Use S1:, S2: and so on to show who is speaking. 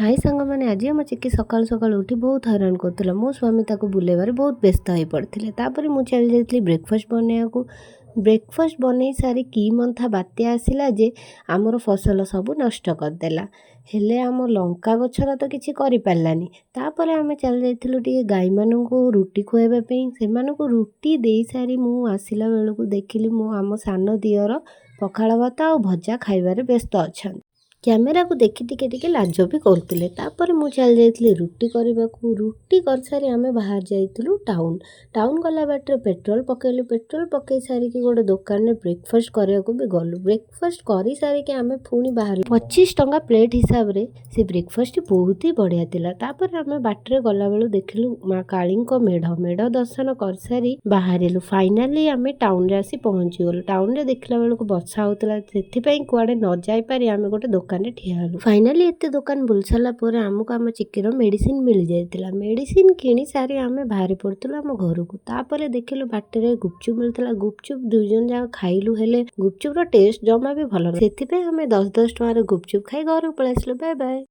S1: High ସାଙ୍ଗମାନେ, ଆଜି ଆମ ଚିକି ସକାଳୁ ସକାଳୁ ଉଠି ବହୁତ ହଇରାଣ କରୁଥିଲା। ମୋ ସ୍ୱାମୀ ତାକୁ ବୁଲେଇବାରେ ବହୁତ ବ୍ୟସ୍ତ ହୋଇପଡ଼ିଥିଲେ। ତାପରେ ମୁଁ ଚାଲି ଯାଇଥିଲି ବ୍ରେକଫାଷ୍ଟ ବନେଇବାକୁ। ବ୍ରେକଫାଷ୍ଟ ବନେଇ ସାରି କି ମନ୍ଥା ବାତ୍ୟା ଆସିଲା ଯେ ଆମର ଫସଲ ସବୁ ନଷ୍ଟ କରିଦେଲା। ହେଲେ ଆମ ଲଙ୍କା ଗଛର ତ କିଛି କରିପାରିଲାନି। ତାପରେ ଆମେ ଚାଲି ଯାଇଥିଲୁ ଟିକେ ଗାଈମାନଙ୍କୁ ରୁଟି ଖୁଆଇବା ପାଇଁ। ସେମାନଙ୍କୁ ରୁଟି ଦେଇସାରି ମୁଁ ଆସିଲା ବେଳକୁ ଦେଖିଲି ମୁଁ ଆମ ସାନ ଦିଅର ପଖାଳ ଭାତ ଆଉ ଭଜା ଖାଇବାରେ ବ୍ୟସ୍ତ ଅଛନ୍ତି। କ୍ୟାମେରାକୁ ଦେଖି ଟିକେ ଟିକେ ଲାଜ ବି କରୁଥିଲେ। ତାପରେ ମୁଁ ଚାଲି ଯାଇଥିଲି ରୁଟି କରିବାକୁ। ରୁଟି କରିସାରି ଆମେ ବାହାରି ଯାଇଥିଲୁ ଟାଉନ୍। ଟାଉନ୍ ଗଲା ବାଟରେ ପେଟ୍ରୋଲ ପକାଇଲୁ। ପେଟ୍ରୋଲ ପକାଇ ସାରିକି ଗୋଟେ ଦୋକାନରେ ବ୍ରେକଫାଷ୍ଟ କରିବାକୁ ବି ଗଲୁ। ବ୍ରେକଫାଷ୍ଟ କରିସାରିକି ଆମେ ପୁଣି ବାହାରିଲୁ। 25 ଟଙ୍କା ପ୍ଲେଟ୍ ହିସାବରେ ସେ ବ୍ରେକଫାଷ୍ଟଟି ବହୁତ ହି ବଢ଼ିଆ ଥିଲା। ତାପରେ ଆମେ ବାଟରେ ଗଲାବେଳୁ ଦେଖିଲୁ ମା କାଳୀଙ୍କ ମେଢ଼। ମେଢ଼ ଦର୍ଶନ କରିସାରି ବାହାରିଲୁ। ଫାଇନାଲି ଆମେ ଟାଉନରେ ଆସି ପହଞ୍ଚିଗଲୁ। ଟାଉନରେ ଦେଖିଲା ବେଳକୁ ବର୍ଷା ହେଉଥିଲା। ସେଥିପାଇଁ କୁଆଡ଼େ ନ ଯାଇପାରି ଆମେ ଗୋଟେ ଦୋକାନରେ ଠିଆ ହେଲୁ। ଫାଇନାଲି ଏତେ ଦୋକାନ ବୁଲି ସାରିଲା ପରେ ଆମକୁ ଆମ ଚିକିର ମେଡ଼ିସିନ ମିଳିଯାଇଥିଲା। ମେଡ଼ିସିନ କିଣି ସାରି ଆମେ ବାହାରି ପଡ଼ିଥିଲୁ ଆମ ଘରକୁ। ତାପରେ ଦେଖିଲୁ ବାଟରେ ଗୁପଚୁପ୍ ମିଳୁଥିଲା। ଗୁପଚୁପ୍ ଦୁଇ ଜଣ ଯାକ ଖାଇଲୁ। ହେଲେ ଗୁପଚୁପର ଟେଷ୍ଟ ଜମା ବି ଭଲ ନଥିଲା। ସେଥିପାଇଁ ଆମେ 10 10 ଟଙ୍କାର ଗୁପଚୁପ୍ ଖାଇ ଘରକୁ ପଳେଇ ଆସିଲୁ। Bye bye.